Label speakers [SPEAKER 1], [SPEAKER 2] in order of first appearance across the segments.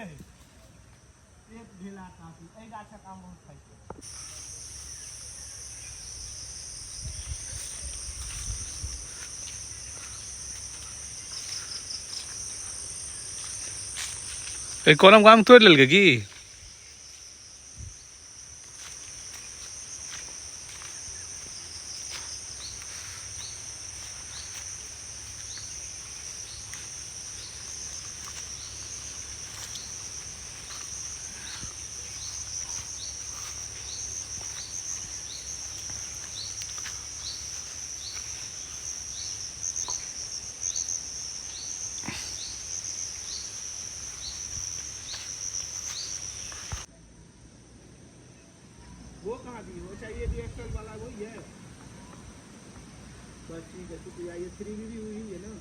[SPEAKER 1] एक ढेला काफी। एहि गाछक आम बहुत खाइ छै।
[SPEAKER 2] ए कोनम गाम तोड़ि लेलकै की?
[SPEAKER 1] वो कहाँ दी? वो चाहिए भी एक्सेल वाला वही है। बस ठीक है, शुक्रिया। ये 3 भी हुई है ना।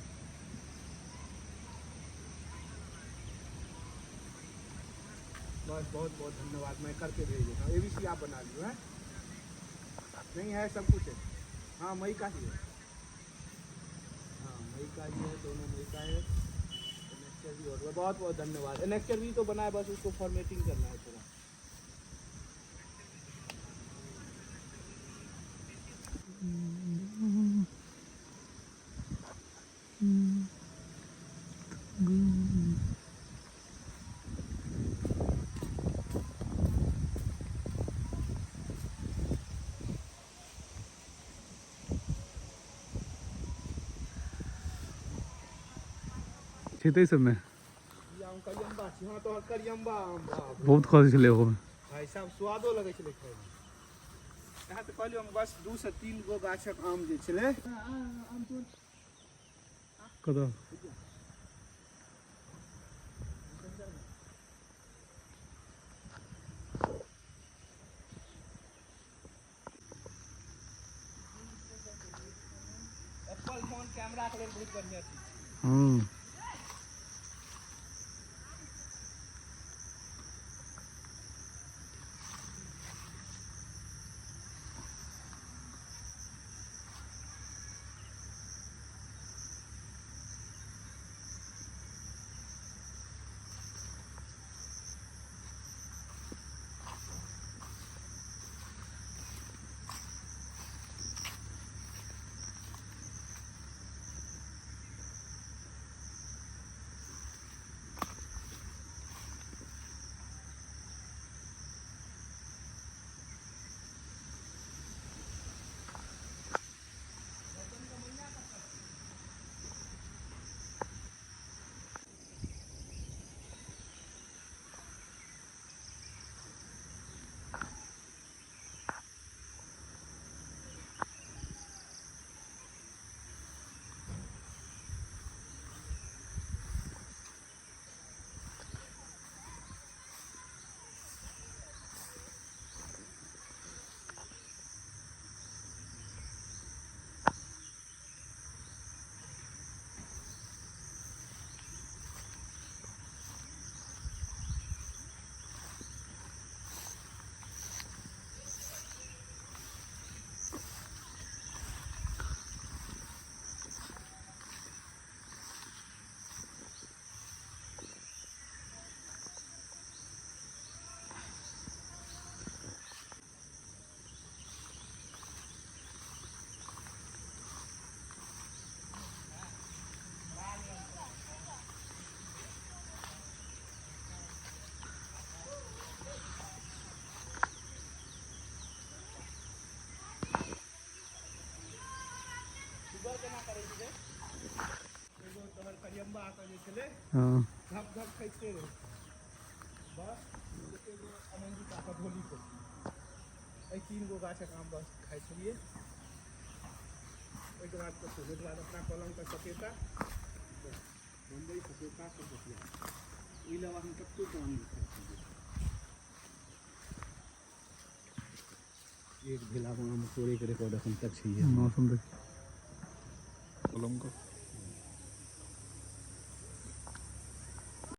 [SPEAKER 1] बस बहुत बहुत धन्यवाद। मैं करके भेज देता हूँ। एबीसी आप बना लियो है। नहीं है, सब कुछ है। हाँ मई का ही है। हाँ मई का ही है, दोनों मई का है। एनेक्चर भी और बहुत बहुत धन्यवाद। एनेक्चर भी तो बनाए, बस उसको फॉर्मेटिंग करना है थोड़ा।
[SPEAKER 2] छै ताहि सबमे
[SPEAKER 1] ई आम करियम्बा छी। हाँ तोहर करियम्बा आम, बाप रे।
[SPEAKER 2] बहुत खसै छलै ओहोमे।
[SPEAKER 1] भाई साहब स्वादो लगै छलै खाइमे। यहाँ तऽ कहलियौ हम बस 2 से 3 गो गाछक आम जे छलै।
[SPEAKER 2] कतऽ?
[SPEAKER 1] एप्पल फोन कैमरा के लेल बहुत बढ़िया चीज छै। सुबह केना करै छै? एगो तोहर करियम्बा के जे छलै।
[SPEAKER 2] हँ।
[SPEAKER 1] धप धप खसिते रहै। बस एगो अमंजुका के ढोली पर एहि 3 गो गाछक आम बस खाइ छलियै। ओहिके बाद कतहु, ओहिके बाद अपना कलमके सपेता, बस बम्बई सपेता कलकतिया। ओहि अलावा हम कतहु आम नहि खाइ छलियै। एक ढेला आम तोड़ैके रिकॉर्ड एखन तक छैहे।
[SPEAKER 2] मौसम देख कलम का।